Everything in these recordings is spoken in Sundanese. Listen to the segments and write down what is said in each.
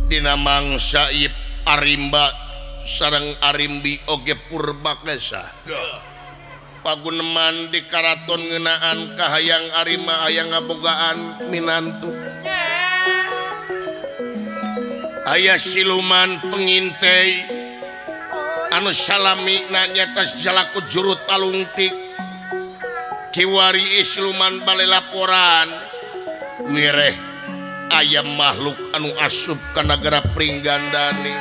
Dina mangsa ieu Arimba sareng Arimbi oge Purbakesa. Paguneman di karaton ngeunaan kahayang Arima aya ngabogaan minantu. Aya siluman pengintai anu salami nanya jalaku juru talungtik. Kiwari siluman bale laporan wireh aya makhluk anu asup ka nagara Pringgandani.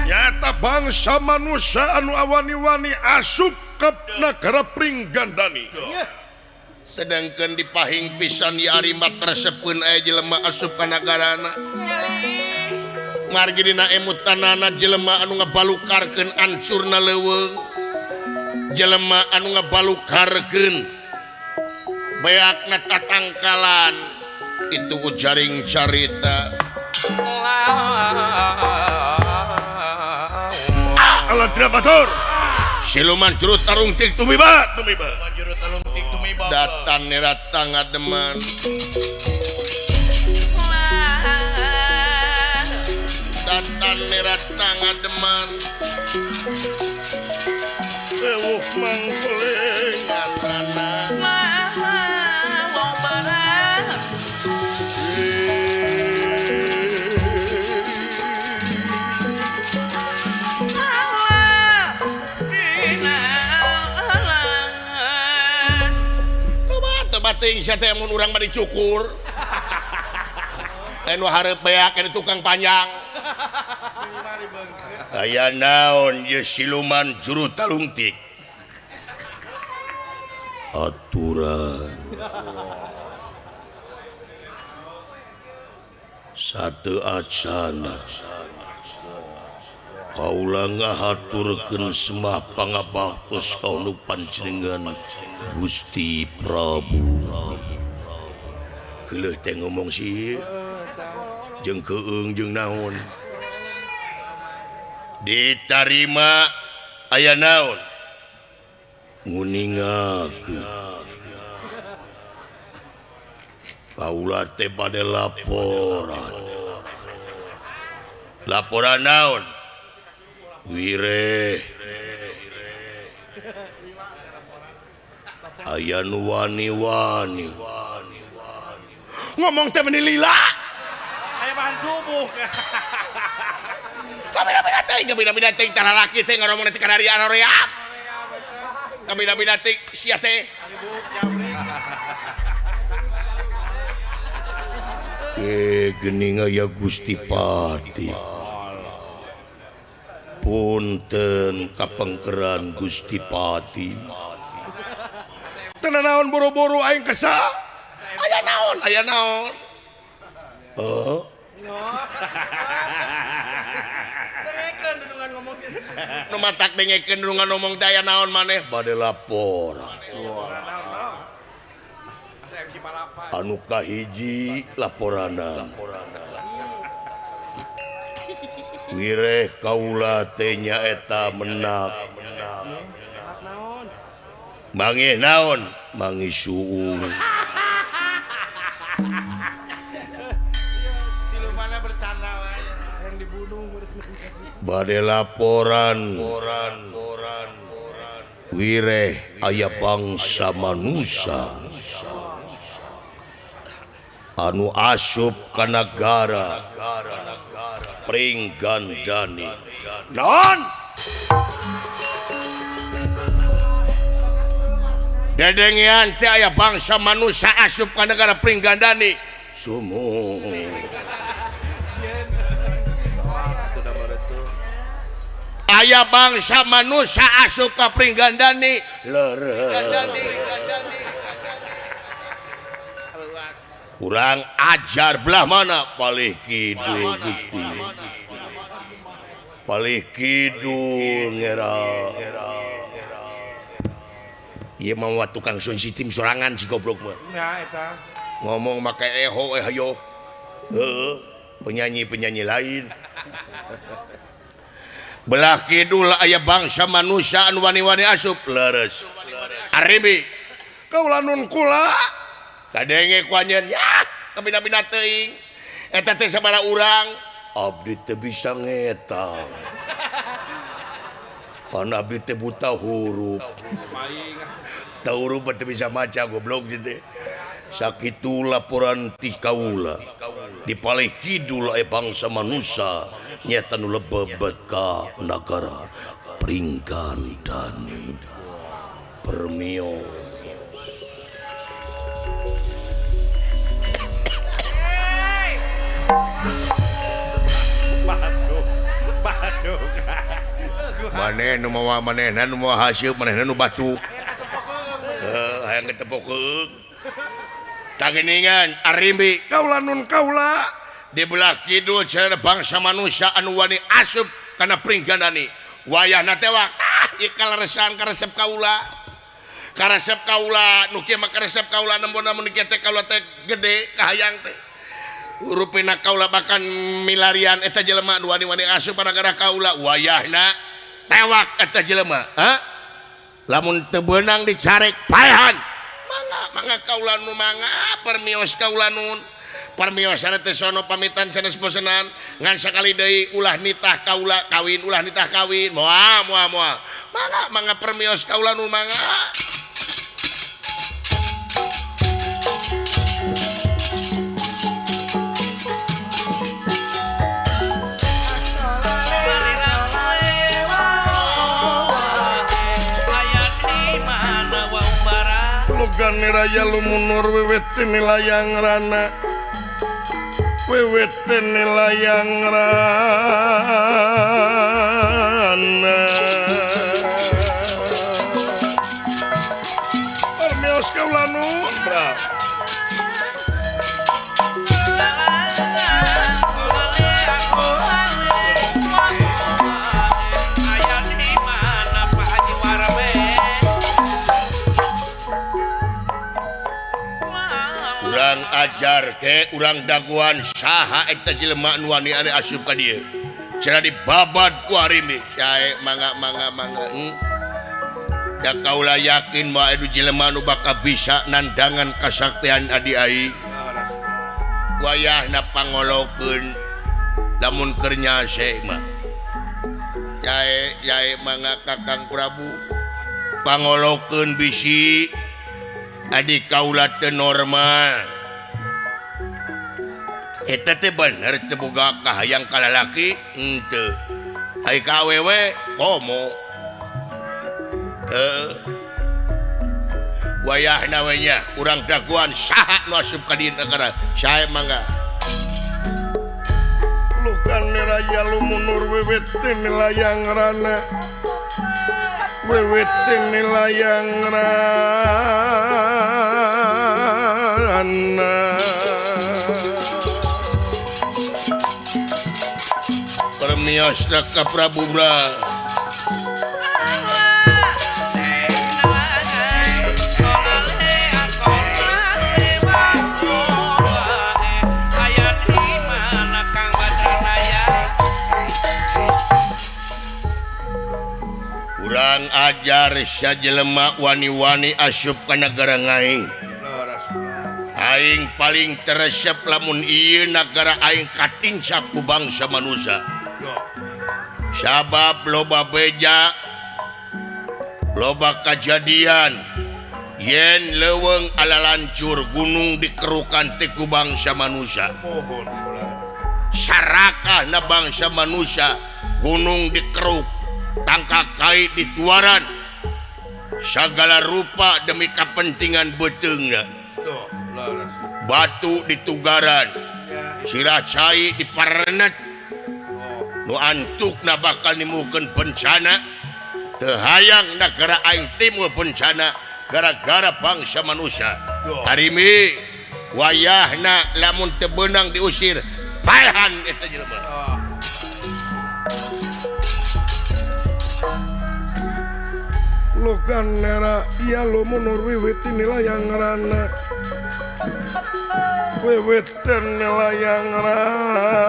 Nyata bangsa manusia anu awani-wani asup ke nagara Pringgandani. Sedangkan dipahing pisan ya Arimba teresepeun aya jelema asup ka nagarana. Margi dina emutanana jelema anu ngabalukarkeun ancurna leuweung. Jelema anu ngabalukarkeun beakna tatangkalan itu ujaring carita. Alah tidak batur. Siluman juru tarungtik tumiba tumiba. Juru talungtik tumiba. Datan nerata ngademan. Datan nerata ngademan. Sewuh mangkuling ngatana. Teuing sia teh mun urang mah dicukur. Anu hareup beak anu tukang panjang. Aya naon ye siluman juru talungtik. Aturan. Satu acana. Kaula ngahaturkeun semah pangabaktos ka nu panjenengan Gusti Prabu. Geuleuh teh ngomong sih jeung keung jeung naon. Ditarima aya naon? Nguningakeun. Kaula teh bade laporan. Laporan naon? Wireh aya nu wani-wani ngomong teh meni lila aya bahan subuh. Kabina-bina teh, kabina-bina teh talalaki teh ngomong teh kana ria roream. Kabina-bina teh sia teh. Geuning aya Gusti Pati. Punten kapengkeran Gusti Pati. Teu naon boro-boro aing kesal. Aya naon? Aya naon? Oh. Dengekeun dudungan ngomong. Nu matak dengekeun dudungan ngomong teh aya naon maneh? Bade laporan. Anu kahiji laporana. Wireh kaula teh nyaeta menak. Mangih naon? Mangih suung. Silumanna bercanda wae yang dibunuh. Bade laporan. Wireh aya bangsa manusia anu asup ka nagara Pringgandani. Naon? Dedengean teh aya bangsa manusia asup ka negara Pringgandani. Sumuh. Aya bangsa manusia asup ka Pringgandani. Leureuh. Kurang ajar belah mana? Palih kidul Gusti. Palih kidul ngera. Ieu mah tukang sound system sorangan si goblok mah. Nya eta. Ngomong make eho hayo. Heuh, penyanyi-penyanyi lain. Belah kidul aya bangsa manusia anu wani-wani asup leres. Arimbi. Kaula nun kula. Kadenge ku anjeun ya. kabina-bina teuing eta teh sabaraha urang abdi teu bisa ngetang pan abdi teh buta huruf teu huruf teu bisa maca goblok teh sakitu laporan ti kaula di palih kidul aya bangsa manusia nyata nu lebebet ka nagara Pringgandani Permio Batuk batuk maneh nu mawa manehna nu mawa haseum manehna nu batuk heuh hayang ketepokeun tageningan arimbi kaula nun kaula di belah kidul cenah bangsa manusia anu wani asup kana Pringgandani wayahna tewak ah ieu kaleresan karesep kaula karesep kaula nu kieu mah karesep kaula nembona mun kieu teh kaula teh gede kahayang teh rupina kaula bahkan milarian eta jelema nu wani-wani asup kana nagara kaula wayahna tewak eta jelema ha lamun teu beunang dicarek paehan mangga mangga kaula nu mangga permios kaula nun permiosana teh sono pamitan sanes bosenan ngan sakali deui ulah nitah kaula kawin ulah nitah kawin moal moal moal mangga mangga permios kaula nu mangga Lugane raya lumunur wiwit layang rana wiwit layang rana permios kaula nun bra urang ajar ke urang daguan saha eta jelema nu wani ane asup ka dieu cenah dibabad ku arimbi sae mangga mangga mangga da kaula yakin bahwa edu jelema nu bakal bisa nandangan kasaktian adi aing wayahna pangolokeun lamun keur nyase mah yae yae mangga Kakang Prabu pangolokeun bisi adi kaula teu normal eta teh bener teu boga kahayang ka lalaki henteu ai ka awewe komo heuh wayahna we nya urang daguan saha nu asup ka dieu nagara sae mangga Lugane raya lumunur wiwit layang rana wiwit layang rana permios ka Prabu Bra urang ajar sia jelema wani-wani asup ka nagara aing aing paling teresep lamun ieu nagara aing katincak ku bangsa manusia sabab loba beja loba kajadian yen leuweung ala lancur gunung dikerukan teh ku bangsa manusia sarakah na bangsa manusia gunung dikeruk tangka kait dituaran segala rupa demi kepentingan beuteungna batu ditugaran sirah cai diparenet nu antukna bakal nimukeun bencana teu hayang nagara aing timbul bencana gara-gara bangsa manusia harimi wayahna lamun teu beunang diusir paehan eta jelema Lugane raya lumunur wiwit layang rana wiwit layang rana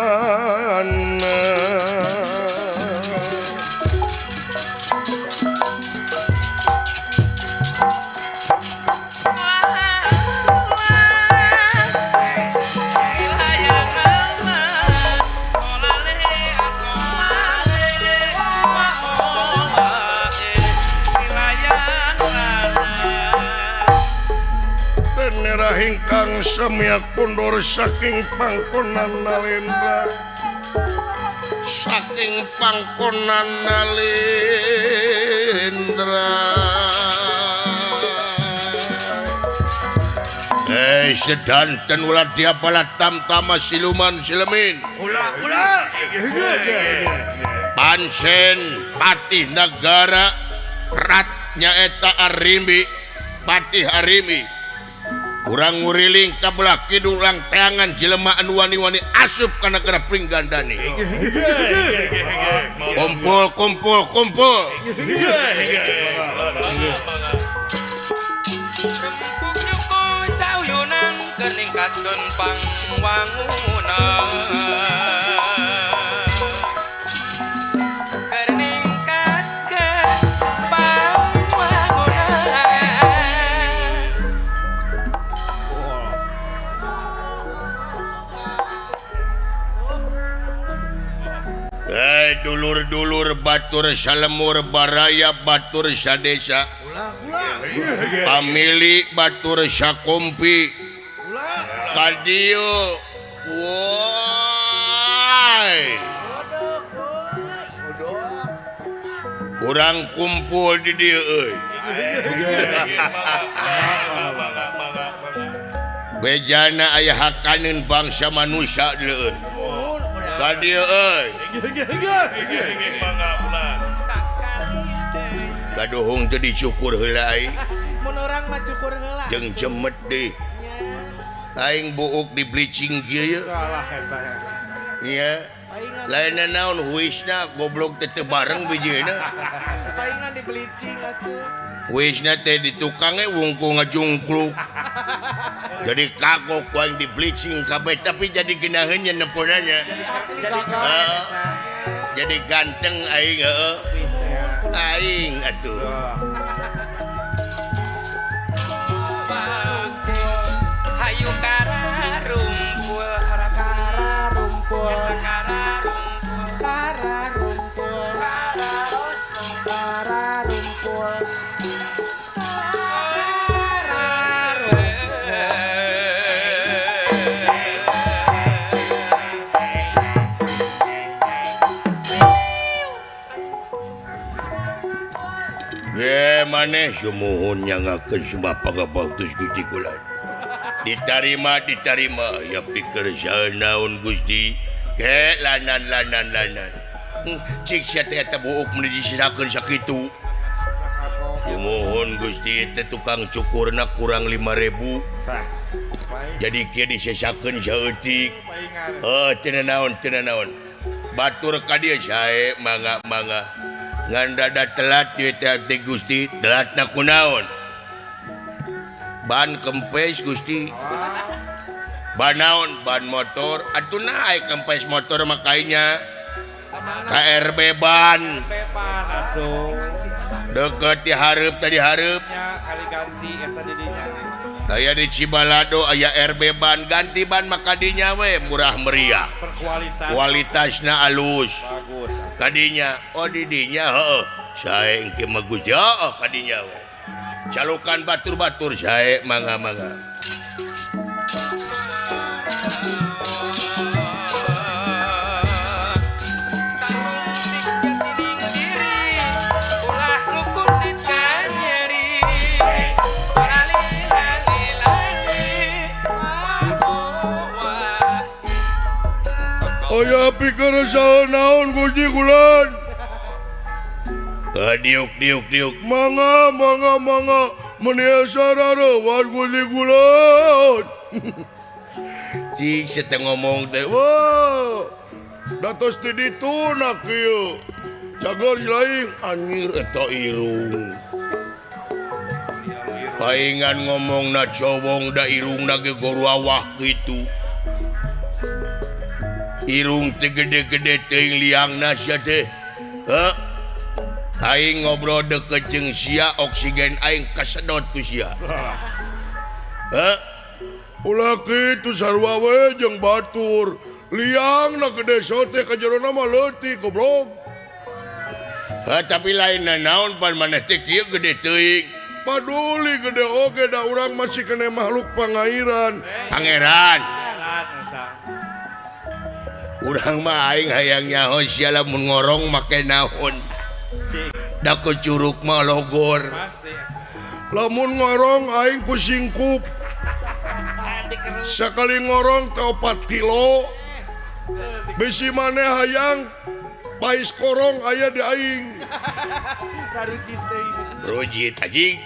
Merah ingkang samiya kondur saking pangkonan Nalendra. Saking pangkonan Nalendra. Sedanten ulah diapalah tamtama siluman silemin. Ulah ulah. Pancen patih negara rat nyaeta Arimbi, Patih Arimbi. Urang nguriling ka belah kidul lang teangan jelema anu wani-wani asup ka nagara Pringgandani. Kumpul kumpul kumpul. Ningkatkeun pangwangunan keur ningkatkeun pangwangunan. Hei dulur-dulur batur salemur baraya batur sadesa pamili batur sakompi kadieu woi urang kumpul di dieu euy. Bejana aya hakaneun bangsa manusia leueut kadieu euy. Kadohong teu dicukur heula aing. Mun urang mah cukur heula jeung jemet deui. Aing buuk di bleaching kieu ye. Kalah eta. Nya. Lainna naon huisna goblok teh teu bareng bijieuna. Paingan di bleaching atuh. Huisna teh di tukang ge wungkul ngajungkluk. Jadi kagok ku aing di bleaching kabeh tapi jadi geunaheun nya nemponannya. Jadi asli Jadi ganteng aing heueuh. Aing atuh. Hayu kararumpul kararumpul eta kararumpul kararumpul kararumpul Ye maneh sumuhun nyangakeun sembah pangabaktos Gusti kula. Ditarima ditarima ya pikir saha naon Gusti. Ke lanan lanan lanan. Cik sia teh eta buuk mun disisakeun sakitu. Sumuhun Gusti teh tukang cukurna kurang 5.000. Jadi kieu disesakeun saeutik. Heuh teu naon teu naon. Batur ka dieu sae mangga-mangga. Ngan rada telat ieu teh Gusti, telatna kunaon? Ban kempes Gusti. Ban naon? Ban motor. Atuh naik kempes motor mah kainya. KRB ban. Atuh. Deket di hareup tadi hareup. Nya kali ganti eta di dinya. Aya di Cibalado aya RB ban, ganti ban mah kadinya we murah meriah. Berkualitas. Kualitasna alus. Bagus. Kadinya, oh di dinya heueuh. Sae engke mah Gusti heueuh kadinya we. Calukan batur-batur sae mangga-mangga. Aya pikir saha naon Gusti kulan. Diuk diuk diuk. Mangga mangga mangga meuni asa rareuwas Gusti kulan. Cik sia teh ngomong teh. Wah. Datos ti ditu na kieu. Cager lain anjir eta irung. Paingan ngomongna cowong da irungna ge goruawah kitu. Irung teh gede-gede teuing liangna sia teh. Heuh. Aing ngobrol deket jeung sia oksigen aing kasedot ku sia. Heuh. Ulah kitu sarua we jeung batur. Liangna gede sote ka jerona mah leutik goblok. Heuh tapi lain naon pan maneh teh kieu gede teuing. Paduli gede oge da urang masih kena makhluk pangairan. Pangeran. Eta. Urang mah aing hayang nyaho sia lamun ngorong make naon. Da ku curug mah logor. Pasti. Lamun ngorong aing ku singkup. Sekali ngorong teh 4 kilo. Bisi maneh hayang pais korong aya di aing. Rujit deui. Rujit anjing.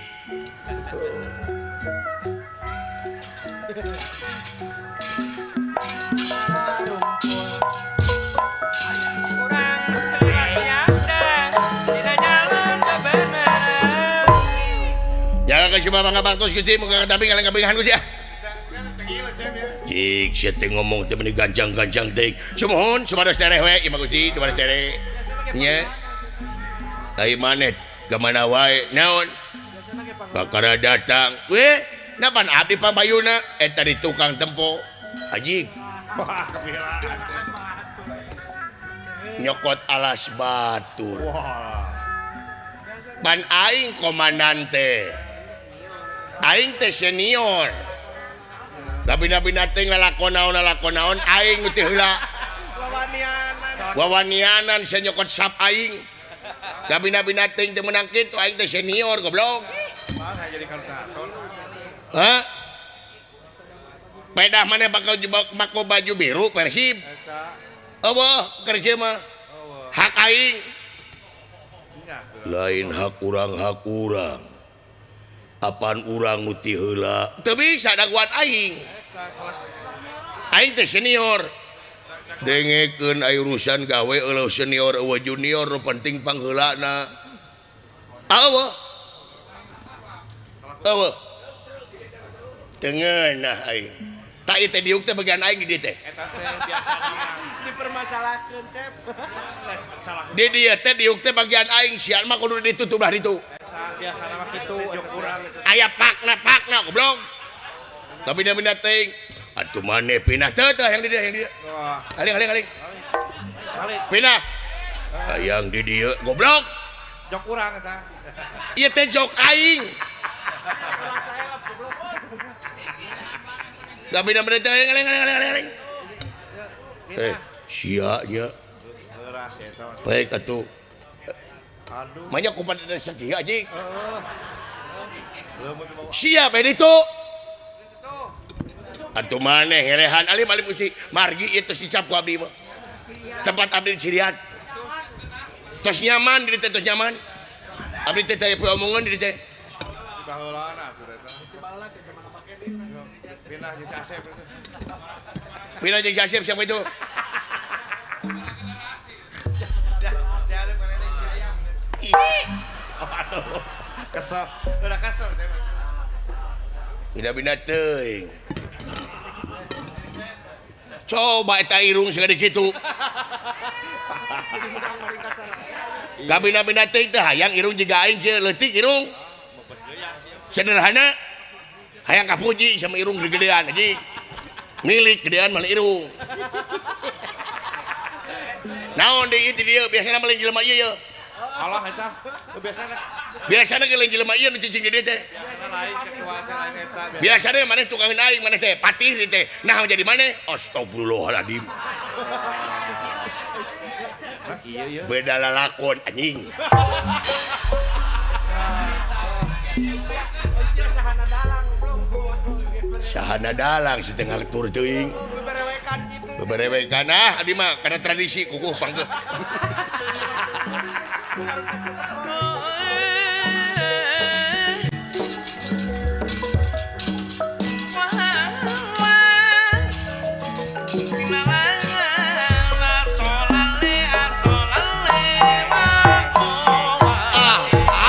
Urang seliwasiatan dina jalan kebenaran. Jaga ke si Bapak ngabaktos Gusti muga katapi kaleng kabingahan Gusti ah. Cik sia teh ngomong teh meni ganjang-ganjang teh. Sumuhun sumados tereh we ieu mah Gusti sumados tereh. Nya. Ai maneh ka mana wae naon? Kakara datang. We, napan abdi pampayuna eta di tukang tempo. Haji. Wah, kebilaan. Nyokot alas batur. Wah. Pan aing komandan teh. Aing teh senior. Gabina-bina teh ngalakon naon aing nu teu heula. Wawanianan. Wawanianan sia nyokot sap aing. Gabina-bina teh teu meunang kitu aing teh senior goblok. Mana jadi kartu? Hah? Pedah maneh bakal jebak mako baju biru Persib. Eta. Eueuh kerja mah. Eueuh. Hak aing. Nya tuh. Lain hak urang. Apan urang nu ti heula. Teu bisa daguan aing. Eta salah. Aing teh senior. Dengekeun aya urusan gawe eueuh senior eueuh junior nu penting pangheulana. Eueuh. Eueuh. Teu ngeunah aing. Tak ieu teh diuk teh bagian aing di dieu teh. Eta teh biasana. Dipermasalahkeun, Cep. Salah. Di dieu teh diuk teh bagian aing sian mah kudu ditutup lah ditu. Eta biasana mah kitu. Eta urang. Aya pakna-pakna goblok. Tapi bina teuing. Atuh maneh pindah teu teh yang di dieu yang di dieu. Wah. Aling aling aling. Balik. Pindah. Hayang di dieu goblok. Jok urang eta. Ieu teh jok aing. Tapi bina teh aling aling aling aling aling. Eh, sia nya. Leuras eta mah. Baik atuh. Aduh. Manya kupada rezeki anjing. Heeh. Leumeut dibawa. Sia bae ditu. Itu. Atuh maneh ngelehan alim alim Gusti. Margi ieu tos dicap ku abdi mah. Tempat abdi di Cirian. Tos nyaman di dieu teh tos nyaman. Abdi teh teh omongan di dieu teh. Di baheulana atuh eta. Pindah jeung si Asep itu. Pindah jeung si Asep siapa itu? Ya, si Asep kan ini si ayam. Ih, Aduh. Kesel. Udah kesel saya mah. Bina-bina teuing. Coba eta irung segede kitu. Jadi menang maring kasar. Kabina-bina teuing teh hayang irung jiga aing kieu leutik irung. Bebas geuang sih. Sederhana. Hayang kapuji sama irung gegedean anjing. Milik gedean malah irung. Naon deui di dieu biasana mah lain jelema ieu ye. Alah eta. Biasana Biasana ge lain jelema ieu nu cicing di dieu teh. biasana lain ketua teh lain eta. Biasana maneh tukang aing maneh teh patih di teh. Nah jadi maneh astagfirullahaladzim. Iya iya. Beda lalakon anjing. Sia sahana dalang goblok. Sahana dalang si tengah tur teuing. Beberewekan gitu. Beberewekan ah abdi mah kana tradisi kukuh pangkeuh. Ah,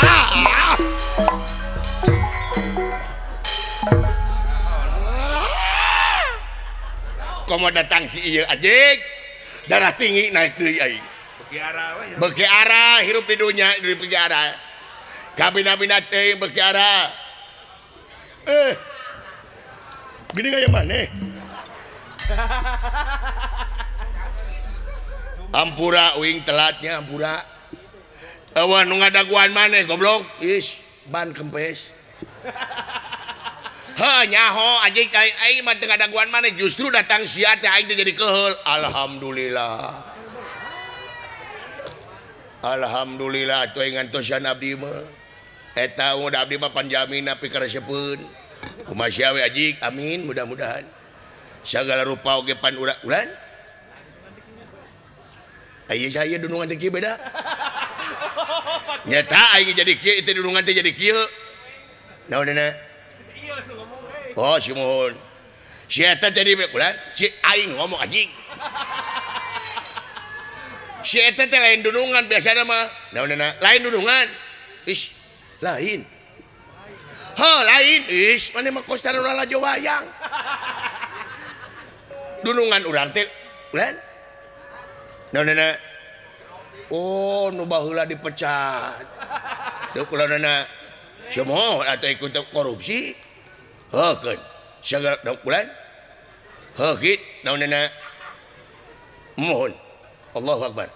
ah, ah. Komo datang si ieu anjing. Darah tinggi naik deui aing. Beki arah we. Beki arah hirup di dunya hirup beki arah. Kabina-bina teuing beki arah. Eh. Gini kayak maneh. Ampura uing telatnya ampura. Eueuh nu ngadaguan maneh goblok. Is ban kempes. Heuh nyaho anjing aing mah teu ngadaguan maneh justru datang sia teh aing teh jadi keheul. Alhamdulillah. Alhamdulillah atuh aing ngantosan abdi mah. Eta udah abdi mah panjamina pikaresepeun. Kumaha sia we anjing amin mudah-mudahan. Sagala rupa oge pan ulan. Aya saya dunungan teh kieu beda. Nyata aing jadi kieu itu dunungan teh jadi kieu. Naon-naon? Oh si mohon. Si eta tadi ulan si aing ngomong anjing. Si eta teh lain dunungan biasana mah. Naon-naon? Lain dunungan. Ih, lain. Heuh, lain. Ih, maneh mah kos taruna lalajo wayang. Dunungan urang teh ulan. Naon-naon? Oh, nu baheula dipecat. Deuk ulanana. Semua atau ikut korupsi. Heuh keun. Sagala deuk ulan. Heuh kitu naonana? Mohon. Allahu Akbar.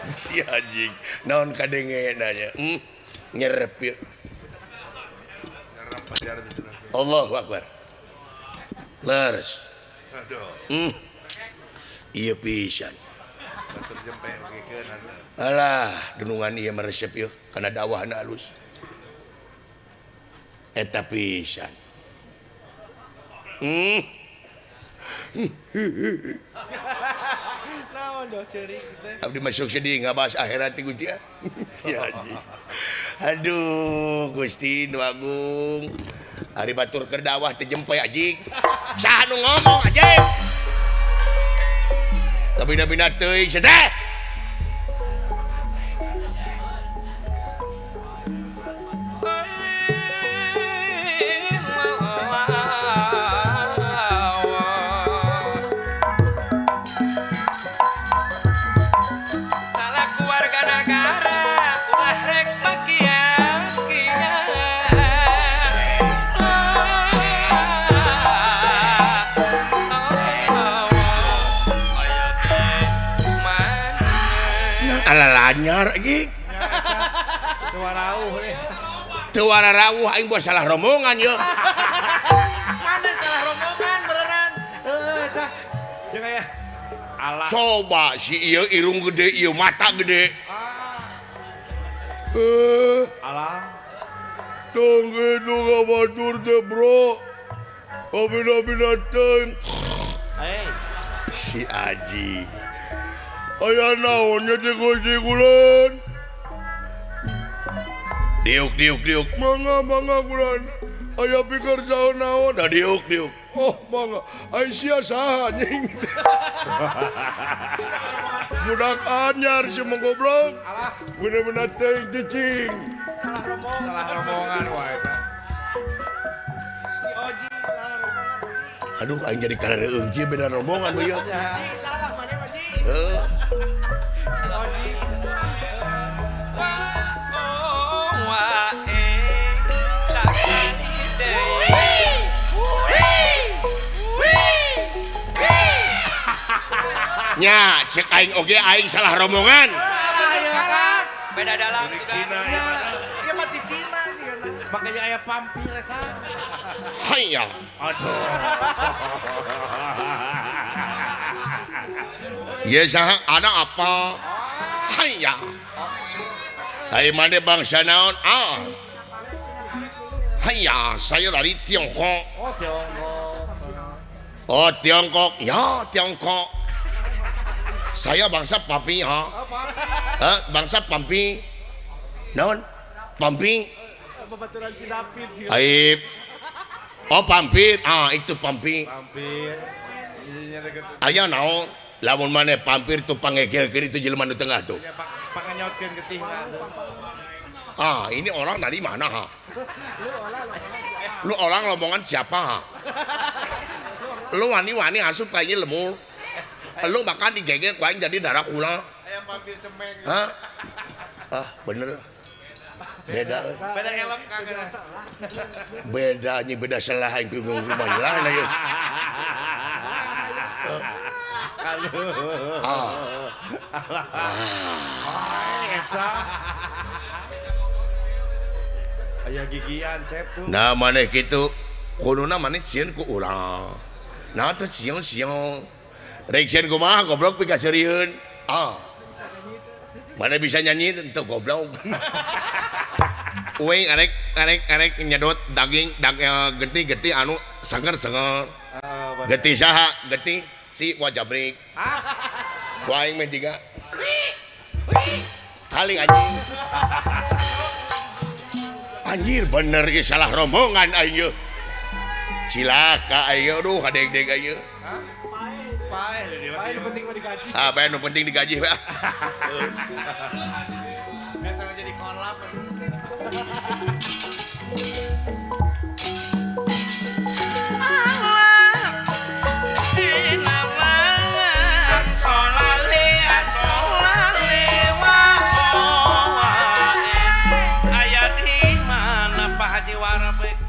Si anjing naon kadenge nanya. Nyerep ieu. Allahu Akbar. Leres. Aduh. Ieu pisan. Alah, dunungan ieu meresep ieu kana dakwahna alus. Eta pisan. Naon jauh ceurik teh. Abdi masuk sedih ngabahas akhirat teh Gusti. Si anjing. Aduh, Gusti nu agung. Ari batur keur dakwah teh jempe anjing. Saha nu ngomong anjing? Tapi bina teuing teh. Salah keluarga negara ulah rek makia-kia. Ala lanyar anjing. Teu warauh deh. Teu wararawuh aing buat salah rombongan ye. Mana salah rombongan beneran? Heuh eta. Jeung aya alah. Coba si ieu irung gede, ieu mata gede. Alah. Tong itu kabatur teh bro. Abina-bina teuing. Hei. Si Aji. Aya naonnya teh Gusti Gulan? Diuk diuk diuk. Mangga mangga Gulan. Aya pikir saha naon? Da diuk diuk. Oh mangga. Ai sia saha anjing? Budak anyar si mah goblok. Alah. Bener-bener teuing cicing. Salah rombongan. Salah rombongan wae eta. Si Oji salah rombongan Oji. Aduh aing jadi karareueung kieu beda rombongan we ieu. Ji salah maneh mah Ji. Heuh. Si Oji. Nya, cek aing oge aing salah rombongan. Salah. Beda dalam sudah. Ieu mah di Cina jeung. Makanya aya pampir eta. Hayya. Aduh. Ye saha ana apa? Hayya. Ai mane bangsa naon? Ah. Hayya, saya dari Tiongkok. Oh, Tiongkok. Oh, Tiongkok. Ya, Tiongkok. Saya bangsa Pampi, ha. Oh, pampir. Eh, bangsa Pampi. Naon? Pampi. Babaturan si David jeung. Aib. Oh, Pampir. Ah, itu Pampi. Pampir. Ieu deket. Aya naon? Lamun maneh pampir tuh pangegelkeun itu jelema nu tengah tuh. Ya panganyautkeun getihna. Ah, ini orang dari mana, ha? Lu orang rombongan siapa, ha? Lu wani-wani asup kayaknya lemur. Lu makan digegel ku aing jadi darah kula. Aya pampir cemeng. Hah? Ah, bener. Beda. Beda elem kagak. Beda nya beda salah aing bingung rumah lah ieu. Aduh. Ah. Eta. Aya gigian cep tuh. Nah maneh kitu kuduna maneh sieun ku urang. Nah teh sieun-sieun. Rek sieun kumaha goblok pikaseurieun. Ah. Mana bisa nyanyi teu goblok. Uing arek arek arek nyedot daging getih-getih anu seger-seger. Getih saha? Getih si Wajabrik. Ku aing mah jiga. Kaling anjing. Anjir bener ieu salah rombongan aing ieu. Cilaka aing aduh kadeg-deg aing ieu. Paeh di Paeh nu penting mah digaji. Ah, bae nu penting digaji we. Biasanya jadi kolap. Aya di mana Pak Haji Warbe?